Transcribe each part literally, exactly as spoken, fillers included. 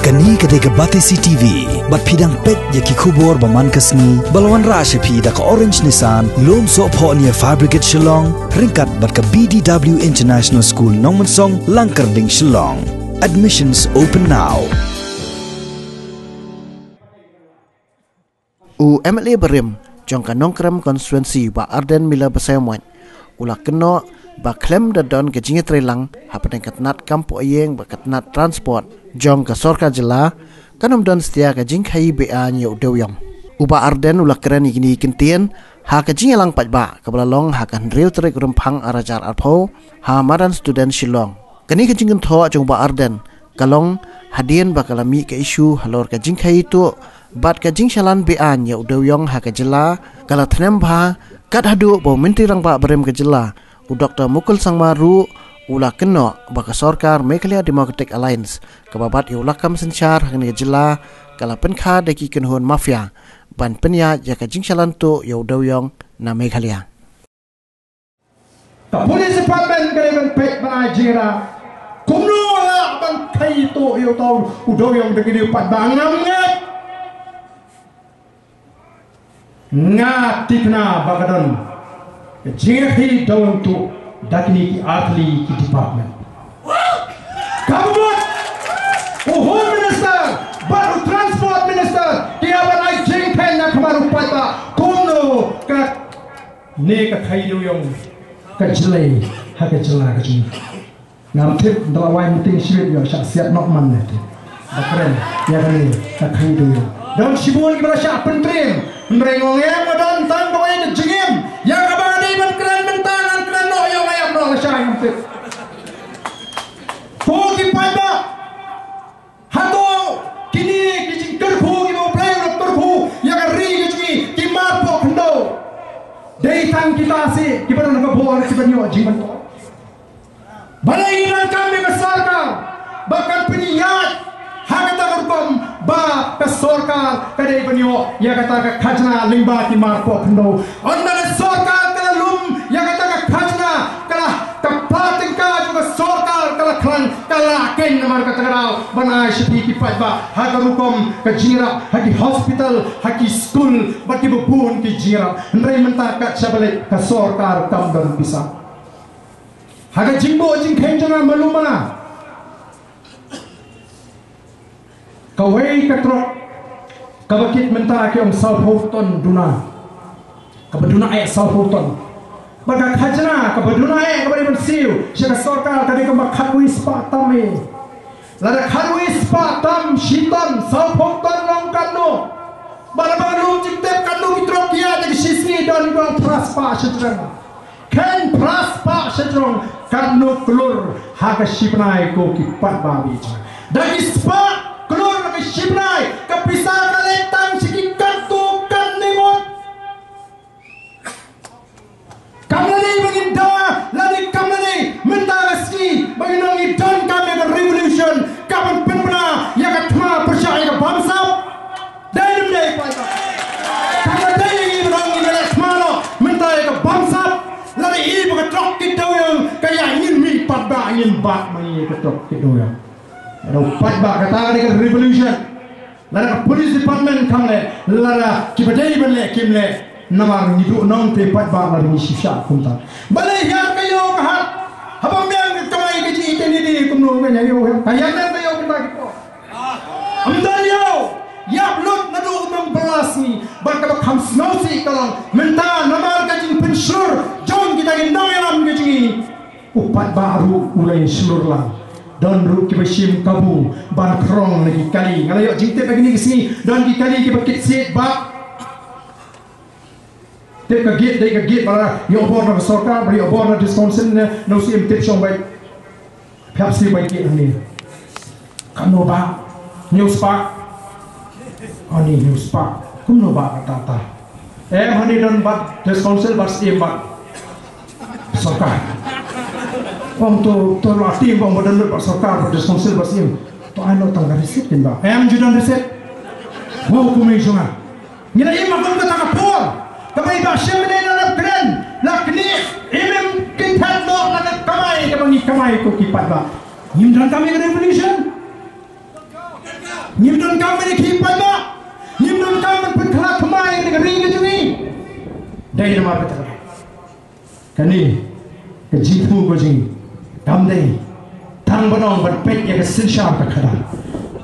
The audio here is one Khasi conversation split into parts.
Kane ka dei ka Batesi T V, bad phi dang peit ïa ki khubor ba man ka sngi, ba la wanrah sha phi da ka Orange Nissan, Lum Sohphoh near Fire Brigade Shillong, ryngkat bad ka B D W International School Nongmensong, Langkyrding, Shillong. Admissions open now. U M L A barim jong ka Nongkrem constituency, Bah Ardent Miller Basaiawmoit, u la kynnoh ba khlem da don ka jingïatreilang hapdeng ka tnat kam poh ïing bad ka tnat transport jong ka sorkar jylla, kan ym don satia ka jingkhaii be-aiñ ïa u dewïong. U Bah Ardent u la kren ïa kine ki kyntien ha ka jingïalang paidbah kaba la long ha ka hynriew tarik Rymphang ar hajar arphew ha Madan Student, Shillong. Kane ka jingkynthoh jong u Bah Ardent ka long hadien ba ka la mih ka issue halor ka jingkhaii tuh bad ka jingshalan be-aiñ ïa u dewïong ha ka jylla, ka la thnem bha kat haduh ba u Myntri Rangbah barim ka jylla, u Doktor Mukul Sangma ruh u la kynnoh ba ka sorkar Meghalaya Democratic Alliance, kaba bat ïa u lakam synshar ha kane ka jylla, ka la pynkha da ki kynhun mafia ban pynïaid ïa ka jingshalan tuh ïa u dewïong na Meghalaya. Ka police department ka dei ban peit ban ai jingïarap. Kumno lah ban khaii tuh ïa uta u dewïong da kine ki paidbah? Ngam ngeit. Nga thikna ba ka don ka jingkhaii dewïong tuh da kine ki artylli ki department. Ka mut u Home Minister bad u Transport Minister ki hap ban ai jingkhein na khmat u paidbah kumno ka ne ka khaii dewïong ka jlei ha ka jylla ka jong ngi. Ngam tip, da la wai meeting shibit ïoh shah siat noh man ne te. Ba kren ïa kane ka khaii dewïong. Don shibun kiba la shah pyntriem. Hynrei nga ong ïa nga don tang kawei ka jingim ïa kaba nga dei ban kren mynta, ngan kren noh ïoh nga ïap noh lashai, ngam tip. Ko ki paidbah, hato kine ki jingkyrkhu kiba U Blei u la kyrkhu ïa ka ri ka jong ngi, ki marpoh khyndew, dei tang kita seh kiba don ha ka bor kiban ïoh jingmyntoi? Balei ngi donkam ïa ka sorkar ba kan pynïaid ha kata ka rukom ba ka sorkar ka dei ban ïoh ïa kata ka khajna lyngba ki marpoh khyndew? Ynda ka sorkar ka la lum ïa kata ka khajna, ka la, ka pla tyngka jong ka sorkar ka la khlaiñ, ka la khein namar kata ka daw ban ai sha phi ki paidbah ha ka rukom ka jingïarap ha ki hospital, ha ki skul bad kiba bun ki jingïarap. Hynrei mynta kat shaba leit ka sorkar kam don pisa. Ha ka jingbuh jingkheiñ jong nga malu mana, kawei ka trok kaba kit mynta ki ong sawphew ton duna, kaba duna eh sawphew ton. Bad ka khajna kaba duna eh kaba dei ban siew sha ka sorkar ka dei kumba khatwei spah tam eh. Lada khatwei spah tam, shi ton, sawphew ton long katno? Bad haba nga lum jingtip katno ki trok ki ïaid da ki shisngi, don ki ong phra spah shajrong. Khein phra spah shajrong, katno klur ha ka shibnai ko ki paidbah ba ïeit jong nga? Da ki spah klur ha ka shibnai, ka pisa ka leit tang sha ki katto katne ngut. Kam la dei ba ngin da, lane kam la dei mynta ka sngi ba ngin ong ngi donkam ïa ka revolution, ka ban pynbna ïa ka thma pyrshah ïa ka bamsap? Dei ne ym dei, paidbah? Kam la dei ïa ngi ba ngin ïaleh thma noh mynta ïa ka bamsap, lada i ba ka trok kit dewïong ka ïaid, ngin mih paidbah, ngin bat ma ngi ïa ka trok kit dewïong. Ïa u paidbah, kata ka dei ka revolution. Lada ka police department kam leh, lada kiba dei ban leh kim leh, namar ngi duh nongtrei paidbah lada ngi shisha kumta. Balei hiar ka ïew ka hat? Haba ym biang ka kamai ka jingïeit, ngi dei kumno ban ïa ïew? Ka ïa nen ka ïew kita ki por. Ym don ïew, ïap lut naduh u nongbylla sngi. Bad kaba kham sngewsih ka long mynta namar ka jingpynshlur jong kita ki nongïalam ka jong ngi, u paidbah ruh u la ïashlur lang. Don ruh kiba shim kabu ban khrong na ki kali. Nga la ïoh jingtip ha kine ki sngi, don ki kali kiba kit siej bad tip ka gate, dei ka gate ba la ïoh bor na ka sorkar, ba la ïoh bor na district council ne, na u Syiem, tip shong bad. Phi hap siew bad gate hangne. Katno bah? Hynñiew spah. Hangne hynñiew spah. Kumno bah kata ta? Em, hangne don bad district council bad Syiem bad sorkar. Ong to, to la tim ong ba don lut bad sorkar, bad district council bad Syiem. To ai noh tang ka receipt kin bah. Em, ju don receipt. Wow, kumne jong nga. Ngi la im ha kum kata ka por kaba i Bah Shem Mynsiem la kren, la knieh, im im kynthet noh na ka kamai kaba ngi kamai ko ki paidbah. Ngim donkam ïa ka revolution. Ngim donkam ban ïa khih paidbah. Ngim donkam ban pynkhlad thymmai ïa ka ri ka jong ngi. Dei namar kata ka, kane ka jingthmu ka jong ngi kam dei tang ban ong ban peit ïa ka synshar ka khadar.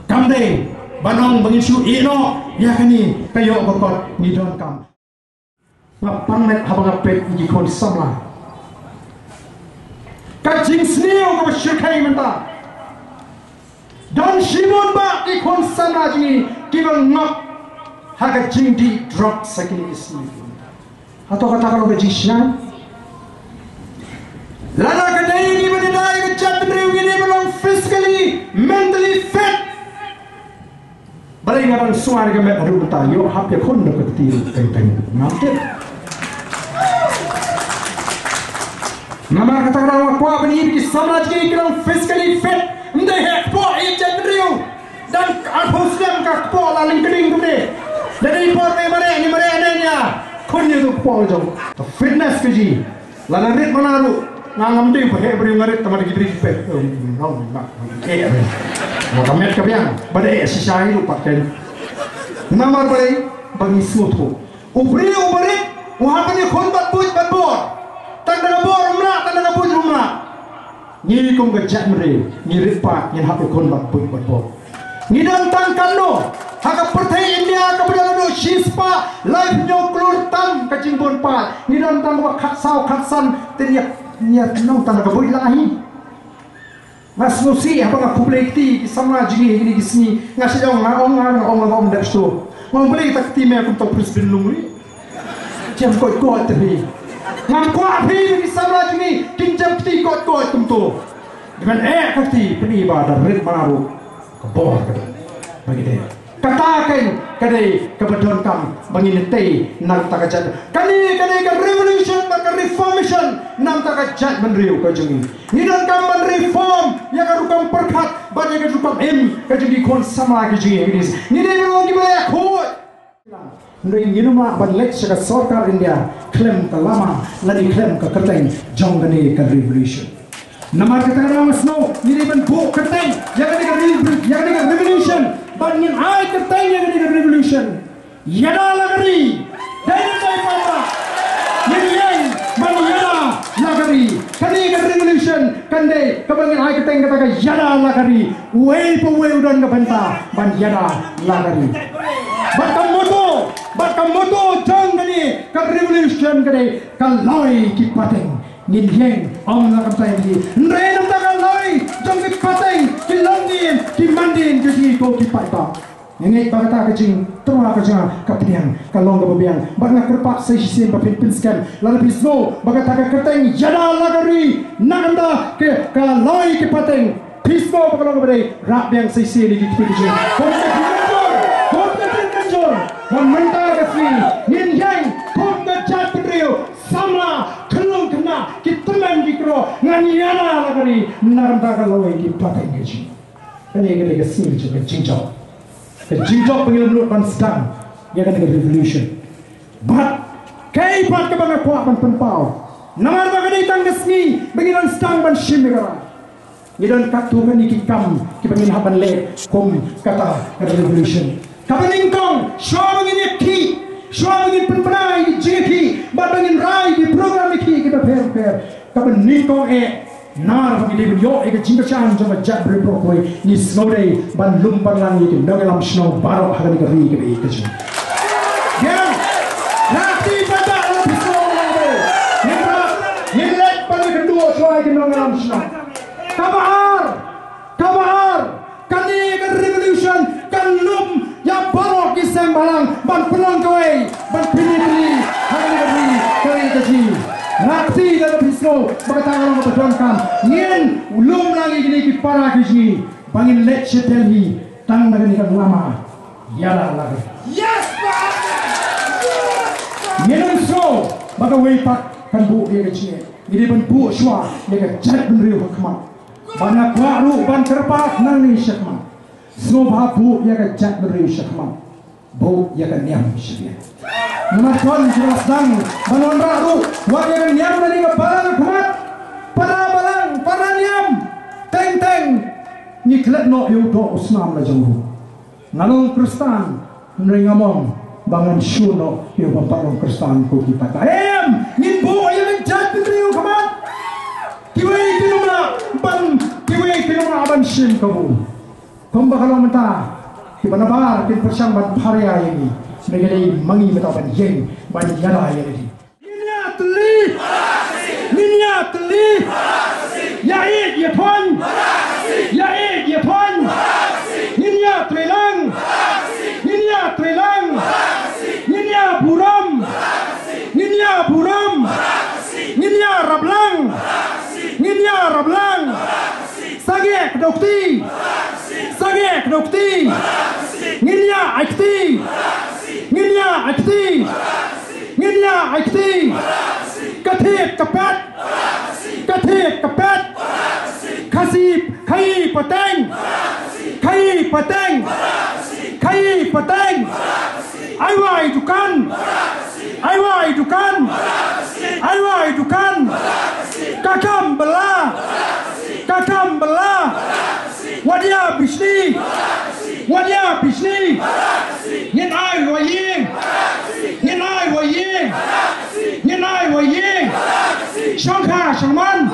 Kam dei ban ong ba ngin shu ïeh noh ïa kane ka ïoh ka kot. Ngi donkam Nga pang met haba nga peit ïa ki khun samla. Ka jingsniew kaba shyrkhei mynta. Don shibun bah ki khun samla jong ngi kiba ngop ha ka jingdih drugs ha kine ki sngi. Hato kata ka long ka jingshngaiñ? Lada ka dei ngi ba dei ka jaitbynriew ngi dei ba long physically, mentally fit. Balei nga dang sngewsih ka met haduh mynta, ïoh hap ïakhun da ka kti ruh teng teng. Ngam tip. Namar kata ka daw nga kwah ban ïa ki samla jong ngi ki long physically fit. Ym dei heh kpoh ïa jaitbynriew. Dang arphew snem ka kpoh la lyngkding kumne. Da dei por me mareh, me mareh ne nia. Khun ïa tu kpoh jong. Ka fitness ka jong ngi. Lada rit mana ruh, nga ngam dei ba heh briew nga rit tang ma da ki briew ki peit. Em, nong, nong, eh, eh. Mo ka met ka biang, ba dei shisha hi ruh pat kein. Namar balei, ba ngi sngewthuh. U briew uba rit, u hap ban ïakhun bad buit bad bor. Tang da ka bor um lah, tang da ka buit um lah. Ngi kum ka jaitbynriew, ngi rit pat, ngin hap ïakhun bad buit bad bor. Ngi don tang katno ha ka pyrthei India kaba don haduh shispah laiphew hynñiew klur tam ka jingbun paid. Ngi don tang kaba khatsaw khatsan, te ngi ïa, ngi ïa nong tang ka buit lah hi. Nga sngewsih haba nga khublei kti ki samla jong ngi kine ki sngi. Nga shu ong, nga ong, nga ong, nga ong dep shuh. Nga ong balei ta kti me kumta Prince Binlung ri. Jem koit koit te phi. Ngam kwah phi ki samla jong ngi kin jem kti koit koit kumto. Dei ban eh ka kti, pyni ba da rit mana ruh ka bor ka dei ba ngi dei. Kata kein ka dei kaba donkam ba ngin ïatei na kata ka jait. Kane ka dei ka revolution bad ka reformation na kata ka jaitbynriew ka jong ngi. Ngi donkam ban reform ïa ka rukom pyrkhat bad ïa ka rukom im ka jong ki khun samla ki jong ngi. Ngi dei ban long kiba ïakhuid. Hynrei ngim lah ban leit sha ka sorkar India khlem ka lama lane khlem ka kyrteng jong kane ka revolution. Namar kata ka daw nga sngew ngi dei ban buh kyrteng ïa kane ka re-, ïa kane ka revolution. Ban ngin ai kyrteng ïa kane ka revolution Ïada la ka ri. Dei ne dei papa. Ngin ïeng ban ïada la ka ri. Kane ka revolution kan dei kaba ngin ai kyrteng kata ka ïada la ka ri. Uwei pa uwei u don ka bynta ban ïada la ka ri. Bad ka motto, bad ka motto jong kane ka revolution ka dei ka loi ki pateng. Ngin ïeng ym la ka bynta ïa ki. Hynrei namar ka loi jong ki pateng, ki longdien, ki mandien, ki jingkyrkhu, ki paidbah. Nga ngeit ba kata ka jingtyrwa ka jong nga ka pdiang, ka long kaba biang. Bad nga kyrpad sa shisien ba phin pynskhem. Lada phi sngew ba kata ka kyrteng ïada la ka ri, na ka bynta ka loi ki pateng, phi sngew ba ka long kaba dei, rah biang sa shisien ïa ki kti ki jong. Kum ka jingkynjur, kum ka jingkynjur. Ba mynta ka sngi ngin ïeng kum ka jaitbynriew, samla, khyllung khynnah, ki tymmen ki kynroh, ngan ïada la ka ri na ka bynta ka loi ki pateng ki jong. Kane ka dei ka sngi jong ka jingjop. Ka jingjop ba ngi lum lut ban sdang ïa kane ka revolution. Bad kaei pat kaba nga kwah ban pynpaw, namar ba ka dei tang ka sngi ba ngi dang sdang ban shim ïa ka rai. Ngi don katto katne ki kam kiba ngin hap ban leh kum kata ka revolution. Kaba nyngkong, shuwa ba ngin ïa khih, shuwa ba ngin pynbna ïa ki jingïakhih bad ba ngin rai ïa ki program ïakhih kiba pher pher. Kaba nyngkong eh, namar ba ngi dei ban ïoh ïa ka jingkyrshan jong ka jaitbynriew baroh kawei, ngi sngewdei ban lum ban lang ïa ki nongïalam shnong baroh ha kane ka ri kaba ïeit ka jong ngi. Ïa, na ka bynta la phi sngewdei, ngin rai, ngin leit ban ïakynduh shuwa ïa ki nongïalam shnong. Kaba ar, kaba ar, kane ka revolution kan lum ïa baroh ki seng bhalang ban pynlong kawei, ban pynïaid ha kane ka ri, kawei ka jingïaid. Nga kti da ka phi sngew ba kata ka long kaba donkam. Ngin lum lang ïa kine ki para ki jong ngi ba ngin leit sha Delhi tang da kane ka lama ïada la ka ri. Yes, Prime Minister! Ngin ym sngew ba kawei pat kan buh ïa ka jingïaid. Ngi dei ban buh shuwa ïa ka jaitbynriew ha khmat. Bad nga kwah ruh ban kyrpad nangne shakhmat. Sngewbha buh ïa ka jaitbynriew shakhmat. Buh ïa ka niam shakhmat. Namar kong jingïaseng ban wanrah ruh wat ïa ka niam lane ka balang khmat. Para balang, para niam. Teng teng ngi klet noh ïa u doh u snam la jong ruh. Nga long Khristan, hynrei nga mong ba ngan shu noh ïa u bym pat long Khristan ko ki paidbah. Em, ngin buh ïa ka jaitbynriew khmat. Kiwei kin ym lah ban, kiwei kin ym lah ban shim kabu. Kumba ka long mynta, kiba nabar kin pyrshang ban pharia ïa ngi. Hynrei ka dei ma ngi mynta ban ïeng, ban ïada ïa lade. Ngin ïatylli. Ngin ïatylli. Ïa ïeit ïa thon. Ïa ïeit ïa thon. Ngin ïatreilang. Ngin ïatreilang. Ngin ïaburom. Ngin ïaburom. Ngin ïaraplang. Ngin ïaraplang. Sangeh kdew kti. Sangeh kdew kti. Ngin ïa ai kti. Ngin ïa ai kti. Ngin ïa ai kti. Ka thied ka pet. Ka thied ka pet. Khasi, khaïi pateng. Khaïi pateng. Khaïi pateng. Ai wai dukan. Ai wai dukan. Ai wai dukan. Ka kam bylla. Ka kam bylla. Wat ïa bishni. Wat ïa bishni. Ngin ai wai ïing. Ngin ai wai ïing. Ngin ai wai ïing. Shongkha shongman.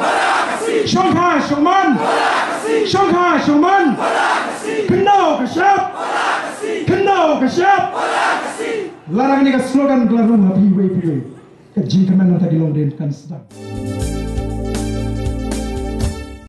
Shongkha shongman. Shongkha shongman. Khyndew ka shyiap. Khyndew ka shyiap. Lada kane ka slogan ka la rung ha phi iwei pa iwei, ka jingkmen nangta ki longdien kan sdang.